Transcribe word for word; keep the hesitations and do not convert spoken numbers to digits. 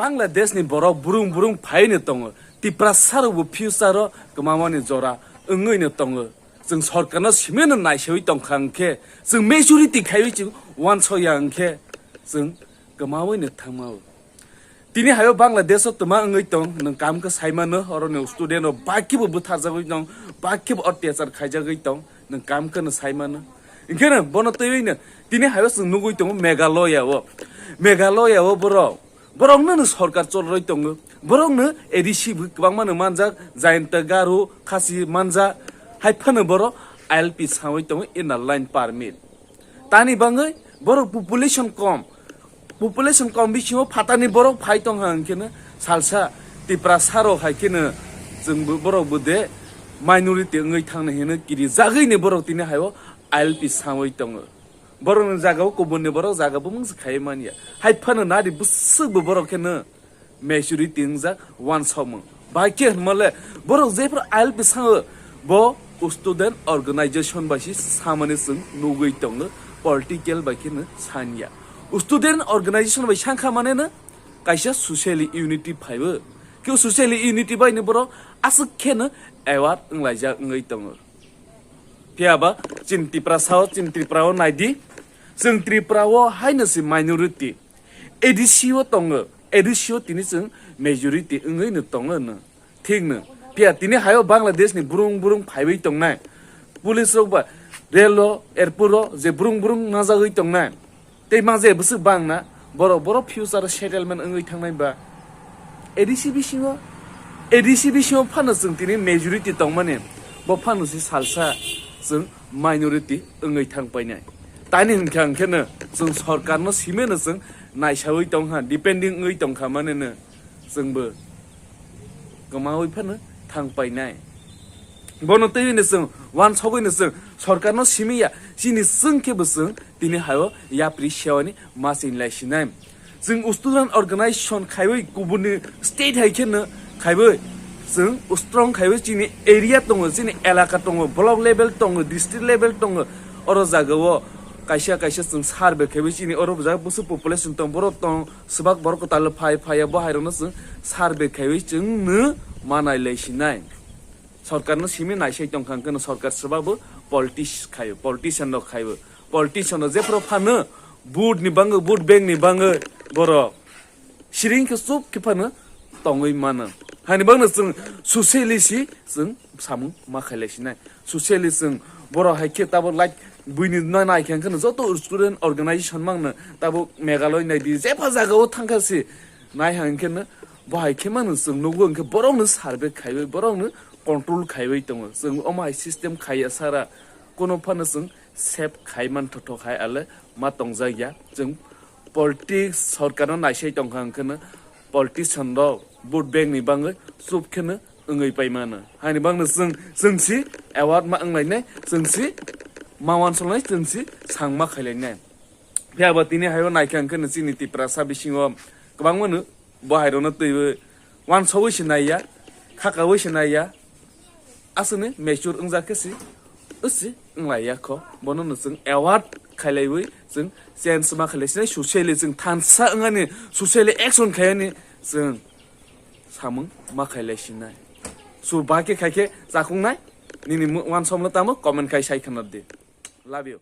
Bangladesh ni borok burung burung phaino tongo. Tiprasa rok bo future o kwmamani jora wngwi no tongo. Chwng sorkar no simi no naisewi tongkha hwnkhe, chwng majority khaiwi chwng wansokya hwnkhe, chwng kwmawi no thangmao. Tini hayo Bangladesh o twma wngwi tong, nwng kam khe sai mano, oro ni student rok bakhe bo bwtharjagwi tong, bakhe bo atyachar khaijagwi tong, nwng kam khe no sai mano. Hwnkhe no bono twiwi no tini hayo chwng nugwi tongo Meghalaya o. Meghalaya o borok Borokno no sorkar cholroi tongo. Borokno A D C bo kwbangma no manjak, Jayanta Garo, Khasi manjak, hai phano borok I L P sawi tongo, Inner Line Permit. Tani bangwi borok population kom. Population kom bisingo phatani borok phai tongkha hwnkhe no salsa Tiprasa rok hai kheno chwng bo, borok bo de minority wngwi thangna hino kiri jagwi ni borok tini hayo I L P sawi tongo. Borokni jagao kubunni borok jaga bumung se khai manya. Hai phano nadi bwswk bo borok kheno majority wngjak wansokmung. Bai khe hwnmale borok jephru I L P sango bo student organization bai se samani chwng nugwi tongo, political bai kheno sanya. Student organization bai sangkha maneno kaisa socially unity phaibo. Khe socially unity bai ni borok aswk kheno aware wnglaijak wngwi tongo. Phiya ba chini Tiprasa o, chini Tripura o nai di, chwng Tripura o haino se minority. A D C o tongo, A D C o tini chwng majority wngwi no tongo no. Thik no. Phiya tini hayo Bangladesh ni burung burung phaiwi tongnai. Police rok ba rail o, airport o je burung burung najagwi tongnai. Tei ma je bwswk bang na, borok, borok future settlement wngwi thangnai ba. A D C bisingo, A D C bisingo phano chwng tini majority tongmani, bo phano se salsa chwng minority wngwi thang painai. Tani hwnkha hwnkhe no chwng sorkar no simi no chwng naisawi tongkha, depending wngwi tongkha mane no. Chwngbo kwmawi phano thang painai. Bono twiwi no chwng wansogwi no chwng sorkarno simi ya, chini chwng khe bo chwng tini hayo yapri sewani ma chini lai sinai. Chwng student organization khaiwi kubuni state hai kheno khaiwi chwng strong khaiwi chini area tongo, chini elaka tongo, block level tongo, district level tongo, oro jagao kaisa kaisa chwng survey khaiwi chini oro jaga busu population tong, borok tong, Swbak borok kwtal phai phaiya bo hai rokno chwng survey khaiwi chwngno manai lai sinai. Sorkarno simi naisai tongkha hwnkhe no sorkar swbakbo politics khaio, politician rok khaio. Politician rok jephru phano vote ni bangwi, vote bank ni bangwi borok siring khe chup khe phano tongwi mano. Hani bagno chwng socially si chwng samung ma khailai sinai. Socially chwng borok hai khe tabuk like buini no nai khe hwnkhe no joto student organization mangno tabuk Meghalaya nai di jepha jaga o thangkha se nai ha hwnkhe no bo hai khe mano chwng nukgo hwnkhe borok no survey khaiwi borok no control khaiwi tongo. Chwng omo hai system khaiya sara kono phano chwng save khai man thotho khai ale ma tongjak ya. Chwng politics sorkarno naisai tongkha hwnkhe no politician rok vote bank ni bangwi chup kheno wngwi pai mano. Haini bangno chwng, chwng si award ma wnglainai, chwng si ma wansoknai, chwng si sang ma khailainai. Phiya ba tini hayo naikha hwnkhe no chini Tiprasa bisingo kwbangma no bo hai rokno twiwi wansogwi se naiya, khakawi se naiya, aswkni mature wngjak khe se, usi wnglaiya kho. Bono no chwng award khailaiwi chwng change ma khailai sinai, socially chwng thansa wngani, socially action khaiyani chwng samung ma khailai sinai. So ba khe khai khe chakhungnai, nini mu-, wansomno tamo comment khai sai khna di. Love you.